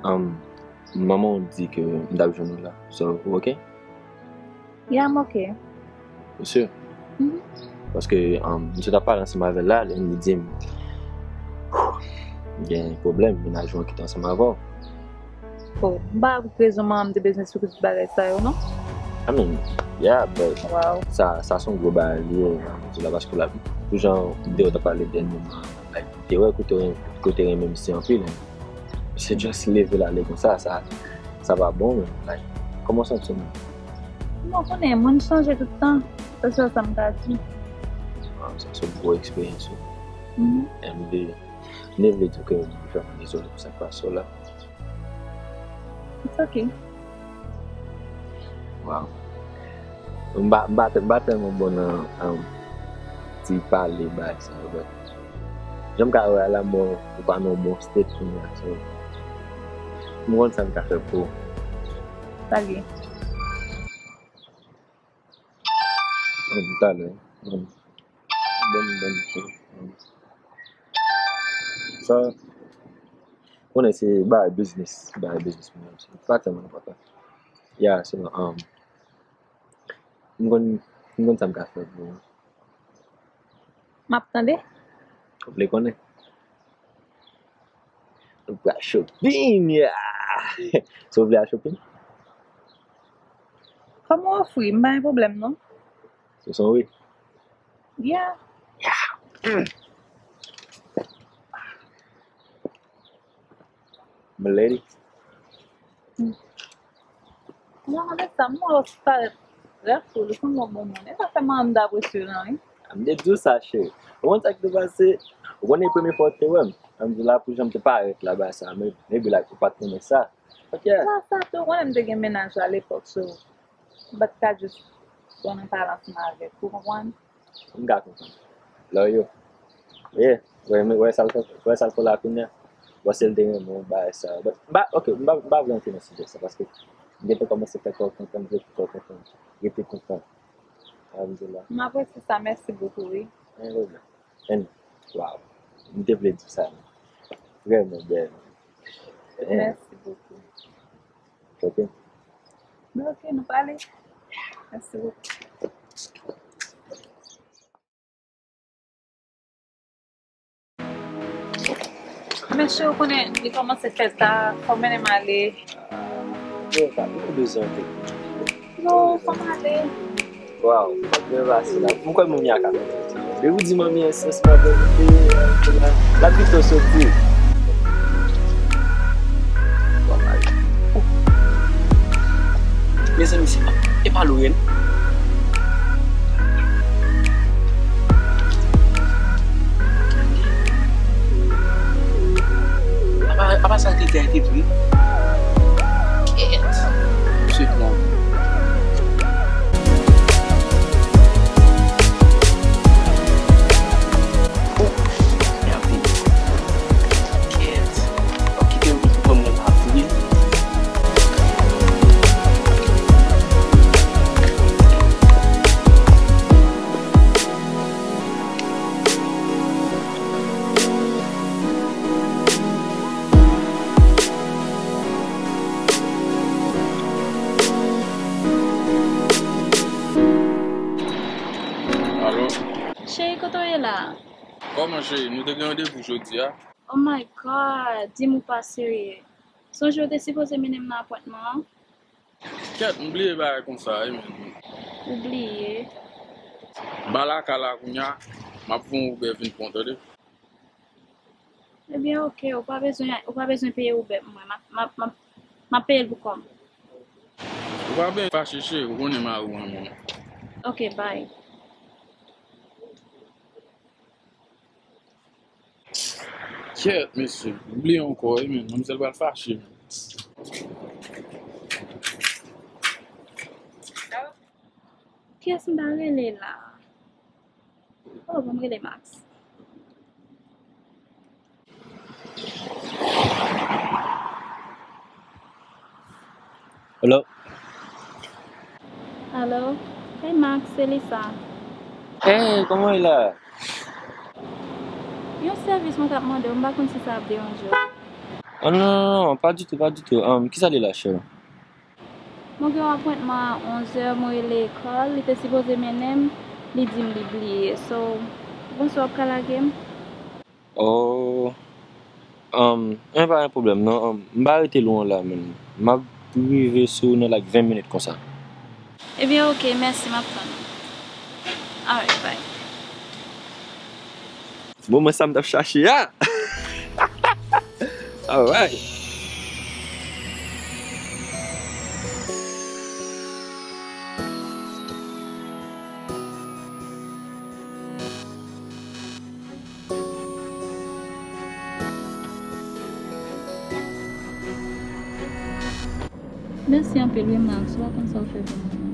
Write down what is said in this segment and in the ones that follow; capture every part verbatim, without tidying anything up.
Um, manman w di ke m t ap jwenn ou la. So, ou oke? Yeah, I'm okay. Ou si? Mhm. Paske, um, m sot ap pale ansanm avè l la, li di m, gen pwoblèm, mennaj ou an kite ansanm avè w. Oh, m pa wè rezon manman m te bezwen soufri tout bagay sa yo, non. I mean, yeah, but sa, sa se yon gwo bagay li ye, um, di la paske la, pou jan m te wè w t ap pale dènyèman, like, m te wè ke w te ren-, ke w te renmen misye anpil, hein. Misye just leve l ale konsa, sa, sa pa bon, men, like, kòman w santi w menm? Bon, konnen, moun chanje tout tan. Se sèl sa m ka di. Ah, sa se yon gwo eksperyans, wi. Mhm. M te, m te vle di w ke m fè m dezole pou sa k pase w la. It's okay. Wow. M pa, m pa, m pa tèlman bon nan, um, ti pale bagay sa yo, but jan m ka wè a la, bon, ou pa nan yon bon state kounye a, so, m konn sa m ka fè pou ou. Sa gen? Bon, talè. Bon, bon, bon, bon. Sa, konnen se bagay biznis, bagay biznis mwen menm. Se pa tèlman enpòtan. Ya, se, um, m konn, m konn sa m ka fè pou ou. M ap tande. Ou vle konnen? Nou pral shopping, ya! So, ou vle al shopping? Kòman w ofri? M pa gen pwoblèm, non. Se son wi. Yeah. Yeah. Mm. My lady. Mm. Non, mwen sa, m wè w parèt trè cool, ou sanble yon bon moun. E sa fè m anvi apresye w lan, wi. M te di w sa, cheri. Ou konn sa k te pase? Ou konnen premye fwa w te wè m. M di la pou jan m te parèt la, bagay sa, men, maybe, like, ou pa t konnen sa. Ok. Sa, sa tou, ou konnen m te gen mennaj alepòk, so, m pa t ka just pran nan pale ansanm avèk ou, ou konprann? M ka konprann. Lè yo. Ye, wè, men, wè sa l fè, wè sa l fè la kounye a. Bon, se l te renmen w, bagay sa. But, m pa, ok, m pa, m pa vle antre nan sijè sa, paske m gentan kòmanse fè kò w kontan, m vle fè kò w kontan. Rete kontan. Alhamdulillah. M apresye sa, mèsi bokou, wi. Anyen pwoblèm. And, wow. M te vle di w sa, men. Vrèman bèl. Mèsi bokou. Ok. Men ok, nou pale. Mèsi bokou. Mesye, ou konnen, li kòmanse fè ta, fò mennen m ale. Yo, pa, ou bezwen anpil. Non, fò m ale. Waw, mwen pase la. Mwen kwè manmi a ka fè. Depi w di manmi a se sma verite, l ap vite soti. Mezanmi, se pa, e pa Lorraine. Apa, apa sa te tèt vre? Kèt. Misye pran. Oh, merde. Kèt. Ok, e ou pran mwen la vre. Alo? Cheri, kote w ye la? Kòman, cheri? Nou te gen randevou jodi a. Oh my God, di m ou pa serye. Sonje w te sipoze mennen m nan apwentman an? Kèt, m bliye bagay konsa, wi, men. Ou bliye? M pa lakay la kounye a, m ap voye yon Uber vin pran w, tande? Ebyen, ok, ou pa bezwen, ou pa bezwen peye Uber pou mwen, m ap, m ap, m ap, m ap peye l pou kò m. Ou pa bezwen fache, cheri, ou konnen mari w renmen w. Ok, bye. Kèt, mesye, m bliye ankò, wi, men, manmzèl pral fache, men. Kiyès m ta rele la? Oh, ban m rele Max. Hello? Alo? Hey Max, se Lisa. Hey, kòman w ye la? Yon sèvis mwen t ap mande w, m pa konn si sa ap deranje w. Oh, non, non, non, pa ditou, pa ditou. Um, kisa li la, chè? Mwen gen yon apwentman a onzè, mwen rele Carl, li te sipoze mennen m, li di m li bliye. So, ou panse w ap ka lage m? Oh, um, men pa gen pwoblèm, non. Um, m pa rete lwen la, menm. M ap rive sou ou nan, like, ven minit konsa. Ebyen, oke, mèsi, m ap tann ou. Alright, bye. Bon, mwen sa m t ap chache a. Alright. Mèsi anpil wi, Max. Ou pa konn sa w fè pou mwen, non.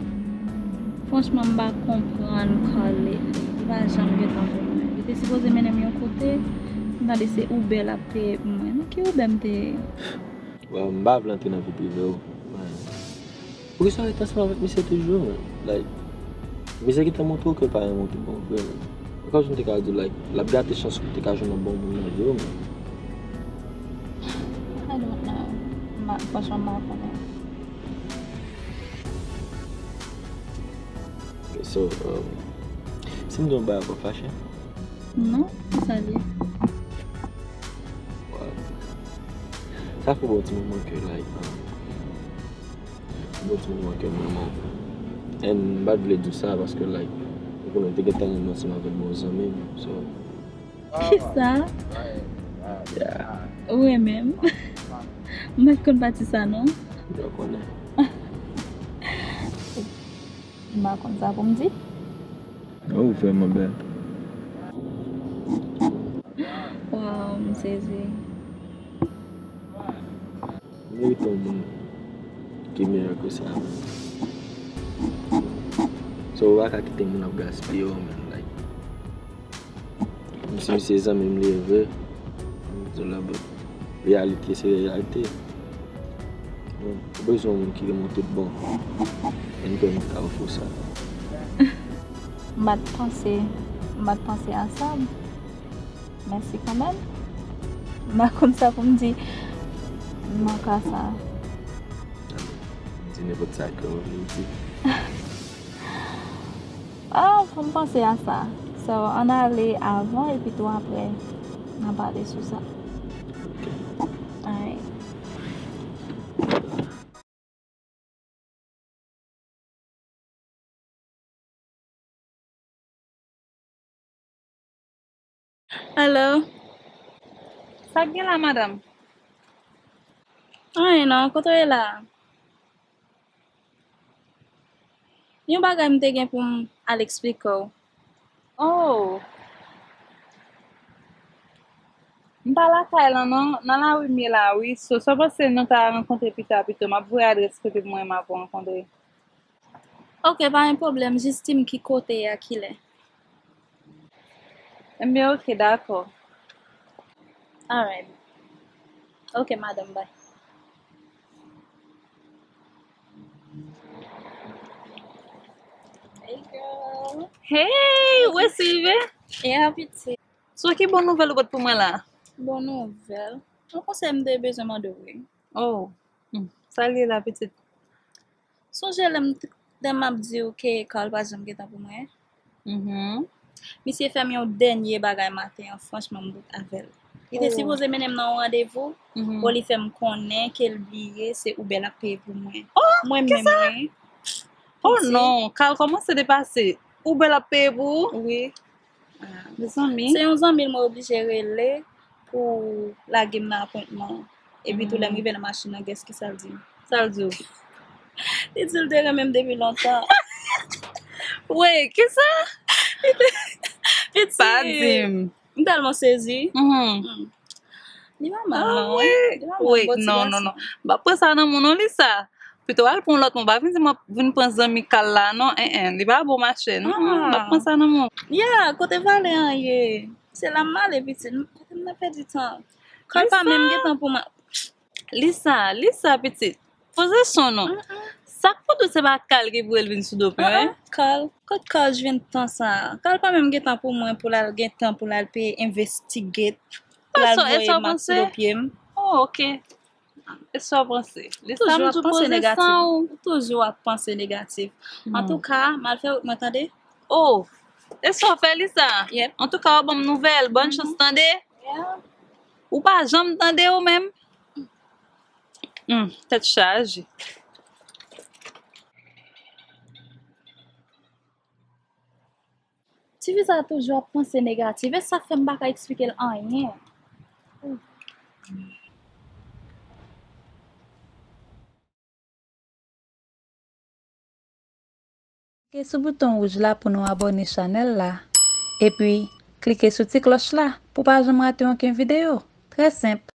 Franchman, m pa konprann Carl li. Li pa janm gen tan pou mwen. Li te sipoze mennen m yon kote, m tande se Uber l ap peye pou mwen. Nan ki Uber m te ye? Well, m pa vle antre nan vi prive w, men poukisa w rete ansanm avèk misye toujou, man? Like, misye gentan montre w ke l pa renmen w tout bon vre, man. Kòmsi m te ka di w, like, l ap gate chans pou l te ka jwenn yon bon moun nan vi w, man. I don't know. M pa, franchman, m pa konnen. Ok, so, um, si m di w yon bagay, w ap fache? Non, sa li. Well, sa fè bon ti moman ke, like, um, bon ti moman ke m renmen w. And m pa t vle di w sa paske, like, ou konnen, m te gentan renmen ansanm avèk bon zanmi m, so. Kisa? Yeah. Ou renmen m? M pa t konn pati sa, non. Ou konnen. M pa konn sa pou m di. Oh, ou vrèman bèl. Wow, m sezi. M merite yon moun ki meyè ke sa. So, ou pa ka kite moun ap gaspiye w, man, like. Menm si misye zanmi m li ye vre, m di w la, but reyalite se reyalite. Bon, ou bezwen yon moun ki renmen w tout bon. And then ka ofri w sa. M pa t panse, m pa t panse a sa. Mèsi kanmenm. M pa konn sa pou m di. M manke sa. Di nenpòt sa ke w vle di. Ah, fò m panse a sa. So, ann ale avan epi tou apre, n a pale sou sa. Ok. Alright. Hello. Sa k gen la, madanm? Anyen non, kote w ye la? Yon bagay m te gen pou m al eksplike w. Oh! M pa lakay lan non, nan lari m ye la wi. So, sa w panse nou ta rankontre pita pito? M ap voye adrès kote pou mwen m ap rankontre. Ok, pa gen pwoblèm, jis di m ki kote e a kilè. Ebyen, ok, dakò. Alright. Ok, madanm, bye. Hey, girl. Hey, ou resi rive? Yeah, pitit. So, ki bon nouvèl ou pote pou mwen la? Bon nouvèl? Yon konsèy m te bezwen mande w, wi. Oh, hmm. Sa l ye la, pitit? Sonje lè m t-, lè m ap di w ke Carl pa janm gen tan pou mwen? Mhm. Misye fè m yon dènye bagay maten an, franchman, m bout avè l. Li te Oh. sipoze mennen m nan yon randevou, Mhm. pou li fè m konnen ke l bliye se Uber l ap peye pou mwen. Oh, mwen menm, wi. Oh non, Carl kòmanse depase. Uber l ap peye pou ou? Wi. Ah, mezanmi. Se yon zanmi l mwen oblije rele pou lage m nan apwentman an. Epi tou lè m rive nan machin nan, guess kisa l di m? Sa l di w? Li di l te renmen m depi lontan. Wait, kisa? Li te, pitit. Pa di m. M tèlman sezi. Mhm. Hmm. Li pa mal non. Ah, wait, li pa mal, wait, bon ti non, non, gason. Non. M pa pran sa nan men w non, Lisa. Pito w al pran lòt moun. Pa vin di m ap vin pran zanmi Carl la non. En, en, li pa bon mache. Non, non, m pa pran sa nan men w. Ya, kote valè an ye? Se la m ale, pitit. Kote m nan pèdi tan? Carl pa menm gen tan pou mwen. Lisa, Lisa, pitit. Poze son non. Mm, mm. Sa k pou di w se pa Carl ki voye l vin sou do pye, wi? Carl, kot Carl jwenn tan sa? Carl pa menm gen tan pou mwen pou l al gen tan pou l al peye investigate, pou l al voye m ak sou do pye m. Oh, Oh, ok. E sa w panse? Lisa, m toujou ap panse negatif. Toujou ap panse negatif. Antouka, m al fè wout mwen, tande. Oh, e sa w fè, Lisa? Antouka, w ban m nouvèl. Bòn chans, tande. Ou pa janm tande ou menm. Hmm, tèt chaje. Tifi sa toujou ap panse negatif, e sa fè m pa ka eksplike l anyen. Klike sou bouton wouj la pou nou abòne chanèl la. Epi, klike sou ti klòch la pou pa janm rate okenn videyo. Trè senp.